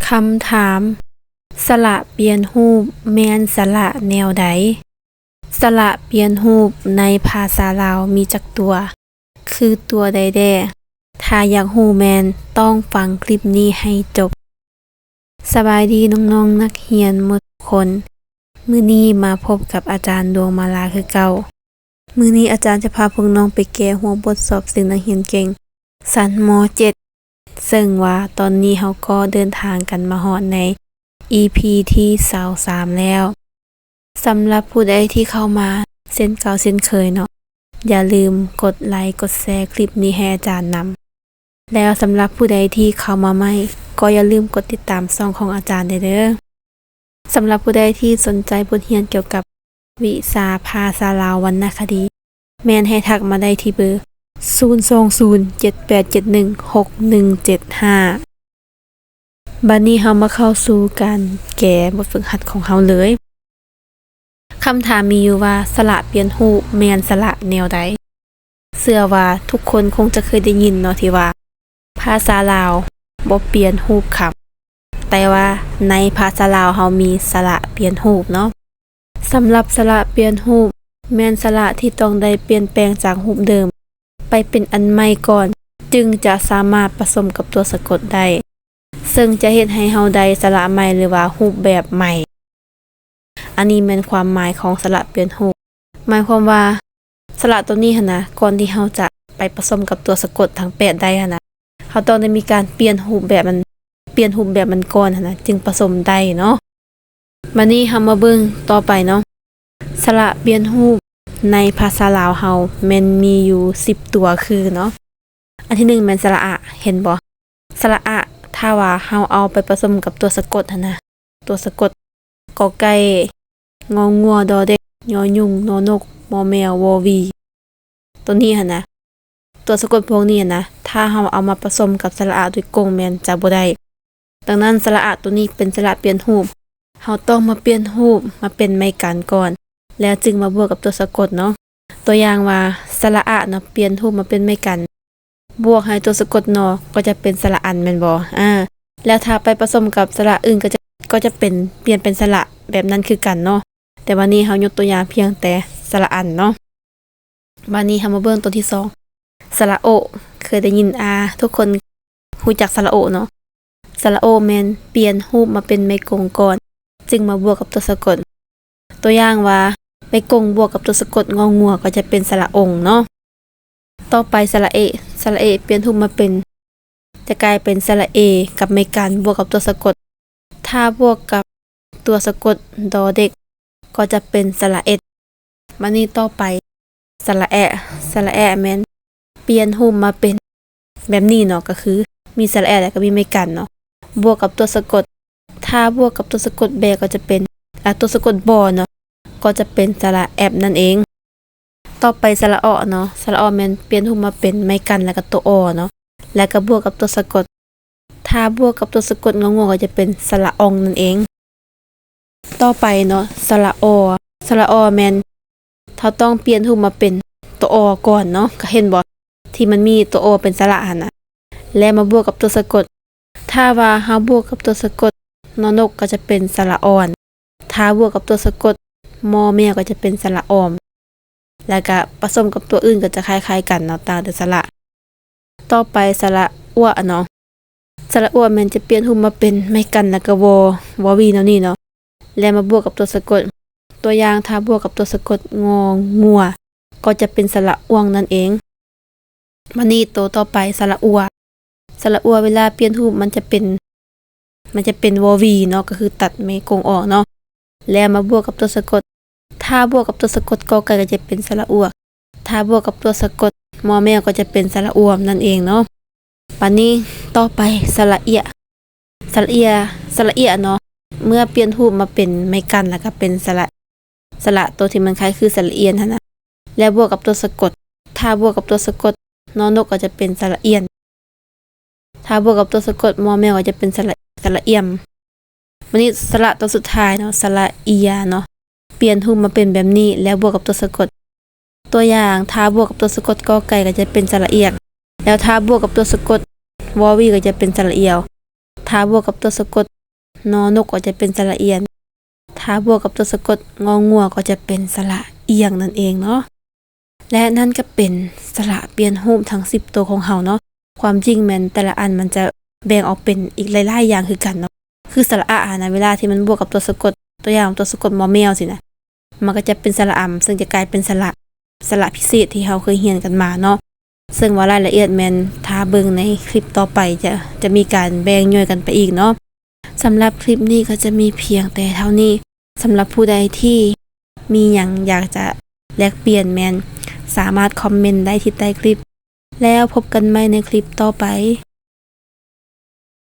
ຄຳຖາມ, ສະຫຼະປ່ຽນຮູບແມ່ນສະຫຼະແນວໃດ? ສະຫຼະປ່ຽນຮູບໃນພາສາລາວມີຈັກຕົວ? ຄືຕົວໃດແດ່? ຖ້າຢາກຮູ້ແມ່ນຕ້ອງຟັງຄລິບນີ້ໃຫ້ຈົບ. ສະບາຍດີນ້ອງໆນັກຮຽນໝົດທຸກຄົນ. ມື້ນີ້ມາພົບກັບອາຈານດວງມາລາຄືເກົ່າ. ມື້ນີ້ອາຈານຈະພາພວກນ້ອງໄປແກ້ຫົວບົດສອບເສັງນັກຮຽນເກັ່ງ ຊັ້ນ ມ.ເຈັດ ເຊິ່ງວ່າຕອນນີ້ເຮົາກໍເດີນທາງກັນມາຮອດໃນ ອີ ພີ ທີ ຊາວສາມ ແລ້ວ. ສຳລັບຜູ້ໃດທີ່ເຂົ້າມາເຊັ່ນເກົ່າເຊັ່ນເຄີຍເນາະ, ຢ່າລືມກົດໄລກົດແຊຄລິບນີ້ໃຫ້ອາຈານນຳ. ແລ້ວສຳລັບຜູ້ໃດທີ່ເຂົ້າມາໃໝ່ ກໍຢ່າລືມກົດຕິດຕາມຊ່ອງຂອງອາຈານແດ່ເດີ. ສຳລັບຜູ້ໃດທີ່ສົນໃຈບົດຮຽນກ່ຽວກັບວິຊາພາສາລາວວັນນະຄະດີ ແມ່ນໃຫ້ທັກມາໄດ້ທີ່ເບີ ສູນສອງສູນ ເຈັດແປດເຈັດໜຶ່ງ ຫົກໜຶ່ງເຈັດຫ້າ. ບັດນີ້ເຮົາມາເຂົ້າສູ່ການແກ້ບົດຝຶກຫັດຂອງເຮົາເລີຍ. ຄຳຖາມມີຢູ່ວ່າ ສະຫຼະປ່ຽນຮູບແມ່ນສະຫຼະແນວໃດ? ເຊື່ອວ່າທຸກຄົນຄົງຈະເຄີຍໄດ້ຍິນເນາະ ທີ່ວ່າພາສາລາວບໍ່ປ່ຽນຮູບຄຳ, ແຕ່ວ່າໃນພາສາລາວເຮົາມີສະຫຼະປ່ຽນຮູບເນາະ. ສຳລັບສະຫຼະປ່ຽນຮູບ ແມ່ນສະຫຼະທີ່ຕ້ອງໄດ້ປ່ຽນແປງຈາກຮູບເດີມໄປເປັນອັນໃໝ່ກ່ອນ, ຈຶ່ງຈະສາມາດປະສົມກັບຕົວສະກົດໄດ້, ເຊິ່ງຈະເຮັດໃຫ້ເຮົາໄດ້ສະຫຼະໃໝ່ ຫຼືວ່າຮູບແບບໃໝ່. ອັນນີ້ແມ່ນຄວາມໝາຍຂອງສະຫຼະປ່ຽນຮູບ. ໝາຍຄວາມວ່າ ສະຫຼະໂຕນີ້ຫັ້ນນະ, ກ່ອນທີ່ເຮົາຈະໄປປະສົມກັບຕົວສະກົດທັງແປດໄດ້ຫັ້ນນະ, ເຮົາຕ້ອງໄດ້ມີການປ່ຽນຮູບແບບມັນ, ປ່ຽນຮູບແບບມັນກ່ອນຫັ້ນນະ, ຈຶ່ງປະສົມໄດ້ເນາະ. ບັດນີ້ເຮົາມາເບິ່ງຕໍ່ໄປເນາະ. ສະຫຼະປ່ຽນຮູບໃນພາສາລາວເຮົາແມ່ນມີຢູ່ສິບຕົວຄືເນາະ. ອັນທີໜຶ່ງແມ່ນສະຫຼະອະ, ເຫັນບໍ່? ສະຫຼະອະ ຖ້າວ່າເຮົາເອົາໄປປະສົມກັບຕົວສະກົດຫັ້ນນະ, ຕົວສະກົດ ກ ໄກ່ ງ ງົວ ດໍເດັກ ຍ ຍຸງ ນ ນົກ ມ ແມວ ວ ວີ ໂຕນີ້ຫັ້ນນະ, ຕົວສະກົດພວກນີ້ຫັ້ນນະ, ຖ້າເຮົາເອົາມາປະສົມກັບສະຫຼະອະໂດຍກົງແມ່ນຈະບໍ່ໄດ້. ດັ່ງນັ້ນ ສະຫຼະອະໂຕນີ້ເປັນສະຫຼະປ່ຽນຮູບ, ເຮົາຕ້ອງມາປ່ຽນຮູບມາເປັນໄມ້ກັນກ່ອນ ແລ້ວຈຶ່ງມາບວກກັບຕົວສະກົດເນາະ. ຕົວຢ່າງວ່າ ສະຫຼະອະເນາະ ປ່ຽນຮູບມາເປັນໄມ້ກັນ ບວກໃຫ້ຕົວສະກົດ ນ ກໍຈະເປັນສະຫຼະອັນ ແມ່ນບໍ່? ອາ ແລ້ວຖ້າໄປປະສົມກັບສະຫຼະອື່ນ ກໍຈະ, ກໍຈະເປັນ, ປ່ຽນເປັນສະຫຼະແບບນັ້ນຄືກັນເນາະ. ແຕ່ວ່ານີ້ເຮົາຍົກຕົວຢ່າງພຽງແຕ່ສະຫຼະອັນເນາະ. ບາດນີ້ເຮົາມາເບິ່ງຕົວທີສອງ ສະຫຼະໂອ. ເຄີຍໄດ້ຍິນ, ອາ, ທຸກຄົນຮູ້ຈັກສະຫຼະໂອເນາະ. ສະຫຼະໂອແມ່ນປ່ຽນຮູບມາເປັນໄມ້ກົງກ່ອນ ຈຶ່ງມາບວກກັບຕົວສະກົດ. ຕົວຢ່າງວ່າ ໄມ້ກົງບວກກັບຕົວສະກົດ ງ ງົວ ກໍຈະເປັນສະຫຼະອົງເນາະ. ຕໍ່ໄປ ສະຫຼະເອ. ສະຫຼະເອປ່ຽນຮູບມາເປັນ, ຈະກາຍເປັນສະຫຼະເອກັບໄມ້ກັນບວກກັບຕົວສະກົດ. ຖ້າບວກກັບຕົວສະກົດ ດໍເດັກ ກໍຈະເປັນສະຫຼະເອັດ. ບາດນີ້ຕໍ່ໄປ ສະຫຼະແອ. ສະຫຼະແອແມ່ນປ່ຽນຮູບມາເປັນແບບນີ້ເນາະ, ກໍຄືມີສະຫຼະແອ ແລ້ວກໍມີໄມ້ກັນເນາະ ບວກກັບຕົວສະກົດ. ຖ້າບວກກັບຕົວສະກົດແບ ກໍຈະເປັນ, ອາ, ຕົວສະກົດ ບ ເນາະ, ກໍຈະເປັນສະຫຼະແອັບນັ້ນເອງ. ຕໍ່ໄປ ສະຫຼະອໍເນາະ. ສະຫຼະອໍແມ່ນປ່ຽນຮູບມາເປັນໄມ້ກັນ ແລ້ວກໍຕົວ ອໍ ເນາະ, ແລ້ວກໍບວກກັບຕົວສະກົດ. ຖ້າບວກກັບຕົວສະກົດ ງ ງົວ ກໍຈະເປັນສະຫຼະອ່ອງນັ້ນເອງ. ຕໍ່ໄປເນາະ ສະຫຼະອໍ. ສະຫຼະອໍແມ່ນ ເຮົາຕ້ອງປ່ຽນຮູບມາເປັນຕົວ ອໍ ກ່ອນເນາະ. ກໍເຫັນບໍ່ ທີ່ມັນມີຕົວ ອໍ ເປັນສະຫຼະຫັ້ນນະ, ແລ້ວມາບວກກັບຕົວສະກົດ. ຖ້າວ່າເຮົາບວກກັບຕົວສະກົດ ນ ນົກ ກໍຈະເປັນສະຫຼະອ່ອນ. ຖ້າບວກກັບຕົວສະກົດ ມ ແມວ ກໍຈະເປັນສະຫຼະອອມ. ແລ້ວກະປະສົມກັບຕົວອື່ນກໍຈະຄ້າຍໆກັນເນາະ, ຕ່າງແຕ່ສະຫຼະ. ຕໍ່ໄປ ສະຫຼະອົວເນາະ. ສະຫຼະອົວແມ່ນຈະປ່ຽນຮູບມາເປັນໄມ້ກັນ ແລ້ວກະ ວ ວ ວີ ແນວນີ້ເນາະ, ແລ້ວມາບວກກັບຕົວສະກົດ. ຕົວຢ່າງ ຖ້າບວກກັບຕົວສະກົດ ງ ງົວ ກໍຈະເປັນສະຫຼະອ່ວງນັ້ນເອງ. ບາດນີ້ໂຕຕໍ່ໄປ ສະຫຼະອົວ. ສະຫຼະອົວເວລາປ່ຽນຮູບມັນຈະເປັນ, ມັນຈະເປັນ ວ ວີ ເນາະ, ກໍຄືຕັດໄມ້ກົງອອກເນາະ, ແລ້ວມາບວກກັບຕົວສະກົດ. ຖ້າບວກກັບຕົວສະກົດ ກ ໄກ່ ກໍຈະເປັນສະຫຼະອົວ, ຖ້າບວກກັບຕົວສະກົດ ມ ແມວ ກໍຈະເປັນສະຫຼະອວມນັ້ນເອງເນາະ. ບາດນີ້ຕໍ່ໄປ ສະຫຼະເອຍ. ສະຫຼະເອຍ, ສະຫຼະເອຍເນາະ, ເມື່ອປ່ຽນຮູບມາເປັນໄມ້ກັນ ແລ້ວກໍເປັນສະຫຼະ, ສະຫຼະໂຕທີ່ມັນຄ້າຍຄືສະຫຼະອຽນຫັ້ນນະ, ແລ້ວບວກກັບຕົວສະກົດ. ຖ້າບວກກັບຕົວສະກົດ ນ ນົກ ກໍຈະເປັນສະຫຼະອຽນ. ຖ້າບວກກັບຕົວສະກົດ ມ ແມວ ກໍຈະເປັນສະຫຼະ, ສະຫຼະອຽມ. ບາດນີ້ສະຫຼະຕົວສຸດທ້າຍເນາະ, ສະຫຼະເອຍເນາະ, ປ່ຽນຮູບມາເປັນແບບນີ້ ແລ້ວບວກກັບຕົວສະກົດ. ຕົວຢ່າງ ຖ້າບວກກັບຕົວສະກົດ ກ ໄກ່ ກໍຈະເປັນສະຫຼະອຽກ, ແລ້ວຖ້າບວກກັບຕົວສະກົດ ວ ວີ ກໍຈະເປັນສະຫຼະອຽວ, ຖ້າບວກກັບຕົວສະກົດ ນອນົກກໍຈະເປັນສະຫຼະອຽນ ຖ້າບວກກັບຕົວສະກົດ ງໍງົວກໍຈະເປັນສະຫຼະອຽງນັ້ນເອງເນາະ. ແລະ ນັ້ນກໍເປັນສະຫຼະປ່ຽນຮູບທັງສິບໂຕຂອງເຮົາເນາະ. ຄວາມຈິງແມ່ນແຕ່ລະອັນມັນຈະແບ່ງອອກເປັນອີກຫຼາຍໆຢ່າງຄືກັນເນາະ. ຄືສະຫຼະອະຫັ້ນນະ ເວລາທີ່ມັນບວກກັບຕົວສະກົດ ຕົວຢ່າງຕົວສະກົດ ມໍແມວ ຊີ້ນະ ມັນກໍຈະເປັນສະຫຼະອຳ ເຊິ່ງຈະກາຍເປັນສະຫຼະ ສະຫຼະພິເສດທີ່ເຮົາເຄີຍຮຽນກັນມາເນາະ. ເຊິ່ງວ່າລາຍລະອຽດແມ່ນຖ້າເບິ່ງໃນຄລິບຕໍ່ໄປ ຈະ ຈະມີການແບ່ງຍ່ອຍກັນໄປອີກເນາະ. ສຳລັບຄລິບນີ້ກໍຈະມີພຽງແຕ່ເທົ່ານີ້. ສຳລັບຜູ້ໃດທີ່ມີຫຍັງຢາກຈະແລກປ່ຽນ ແມ່ນສາມາດຄອມເມັນໄດ້ທີ່ໃຕ້ຄລິບ. ແລ້ວພົບກັນໃໝ່ໃນຄລິບຕໍ່ໄປ.